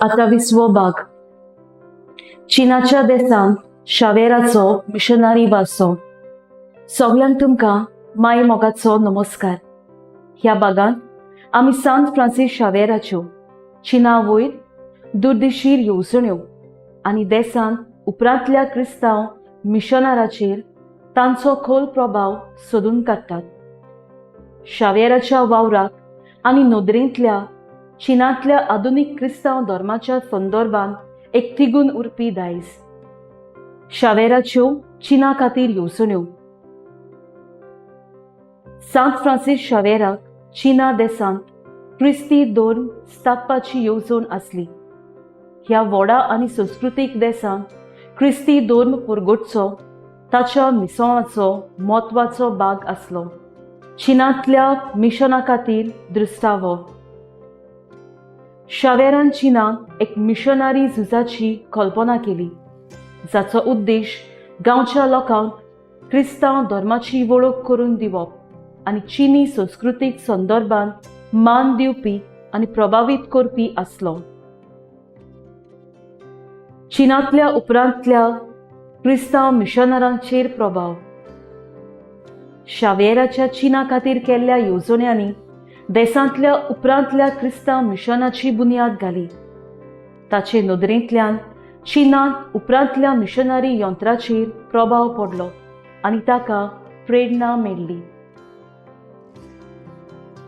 अठ्ठावीसवो भाग. चिनाच्या देसांत शावेराचो मिशनरी वारसो. सगल्यांक तुमकां माय मोगाचो नमस्कार. ह्या भागांत आमी सांत फ्रांसीस शावेराच्यो चिना वयर दुर्दिशीर येवजण्यो आनी देसांत उपरांतल्या क्रिस्तांव मिशनाराचेर तांचो खोल प्रभाव सोदून काडटात. शावेराच्या वावराक आनी नदरेंतल्या चिनांतल्या आधुनीक क्रिस्तांव धर्माच्या संदर्भात एक तिगून उरपी दायज. शावेराच्यो चिना खातीर येवजण्यो. सांत फ्रांसीस शावेराक चिना देसांत क्रिस्ती धर्म स्थापपाची येवजण आसली. ह्या व्हडा आनी संस्कृतीक देसांत क्रिस्ती धर्म पुरगोटचो ताच्या मिसोवाचो म्हत्वाचो भाग आसलो. चिनांतल्या मिशना खातीर दृश्टावो. शावेरान चिनाक एक मिशनरी झुजाची कल्पना केली, जाचो उद्देश गांवच्या लोकांक क्रिस्तांव धर्माची वळख करून दिवप आनी चिनी संस्कृतीक संदर्भात मान दिवपी आनी प्रभावीत करपी आसलो. चिनांतल्या उपरांतल्या क्रिस्तांव मिशनरांचेर प्रभाव. शावेराच्या चिना खातीर केल्ल्या येवजण्यांनी देसांतल्या उपरांतल्या क्रिस्तांव मिशनाची बुन्याद घाली. ताचे नदरेंतल्यान चिनांत उपरांतल्या मिशनरी यंत्राचेर प्रभाव पडलो आनी ताका प्रेरणा मेळ्ळी.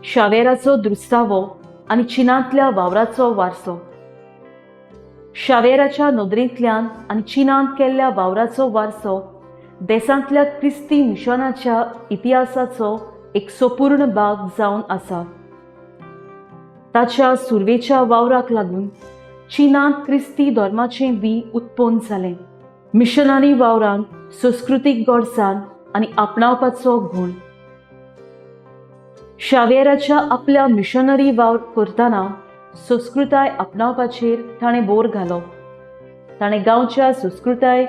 शावेराचो दृश्टावो आनी चिनांतल्या वावराचो वारसो. शावेराच्या नदरेंतल्यान आनी चिनांत केल्ल्या वावराचो वारसो देसांतल्या क्रिस्ती मिशनाच्या इतिहासाचो एक संपूर्ण भाग जावन आसा. ताच्या सुरवेच्या वावराक लागून चिनांत क्रिस्ती धर्माचें बी उत्पन्न जालें. मिशनरी वावरांत संस्कृतीक गोडसाण आनी आपणावपाचो गूण. शावेराच्या आपल्या मिशनरी वावर करतना संस्कृताय आपणावपाचेर ताणें भर घालो. ताणें गांवच्या संस्कृताय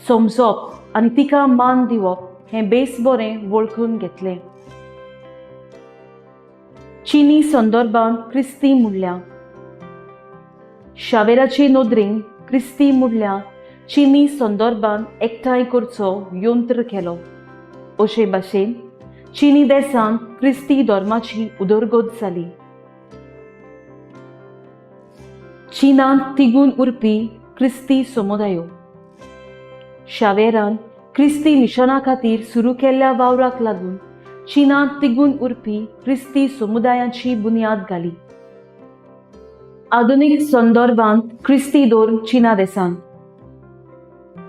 समजप आनी तिका मान दिवप हें बेस बरें वळखून घेतलें. चिनी संदर्भात क्रिस्ती मुडल्या. शावेराचे नदरेन क्रिस्ती मुडल्या चिनी संदर्भात एकठांय करचो यंत्र केलो. अशे भाशेन चिनी देसांत क्रिस्ती धर्माची उदरगत जाली. चिनांत तिगून उरपी क्रिस्ती समुदायो. शावेरान क्रिस्ती मिशना खातीर सुरू केल्ल्या वावराक लागून चिनांत तिगून उरपी क्रिस्ती समुदायाची बुन्याद घाली. आधुनीक संदर्भात क्रिस्ती धर्म चिना देसांत.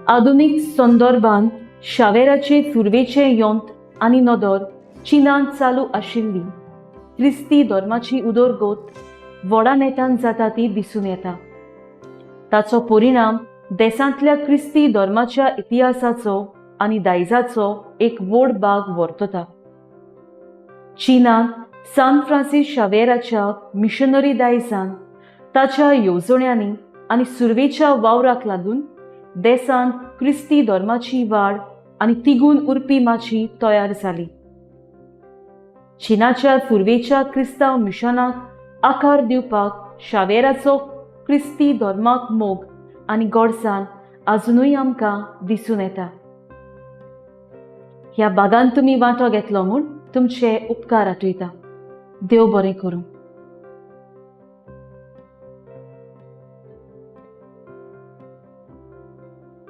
आधुनीक संदर्भात शावेराचे सुरवेचें यंत्र आनी नदर चिनांत चालू आशिल्ली क्रिस्ती धर्माची उदरगत व्हडा नेटान जाता ती दिसून येता. ताचो परिणाम देसांतल्या क्रिस्ती धर्माच्या इतिहासाचो आनी दायजाचो एक व्हड भाग वर्तता. चिनांत सान फ्रांसीस शावेराच्या मिशनरी दायजान ताच्या येवजण्यांनी आनी सुरवेच्या वावराक लागून देसांत क्रिस्ती धर्माची वाड आनी तिगून उरपी माची तयार जाली. चिनाच्या सुरवेच्या क्रिस्तांव मिशनाक आकार दिवपाक शावेराचो क्रिस्ती धर्माक मोग आनी गोडसाण आजुनूय आमकां दिसून येता. ह्या भागान तुमी वांटो घेतलो म्हूण तुमचे उपकार आठयता. देव बरें करूं.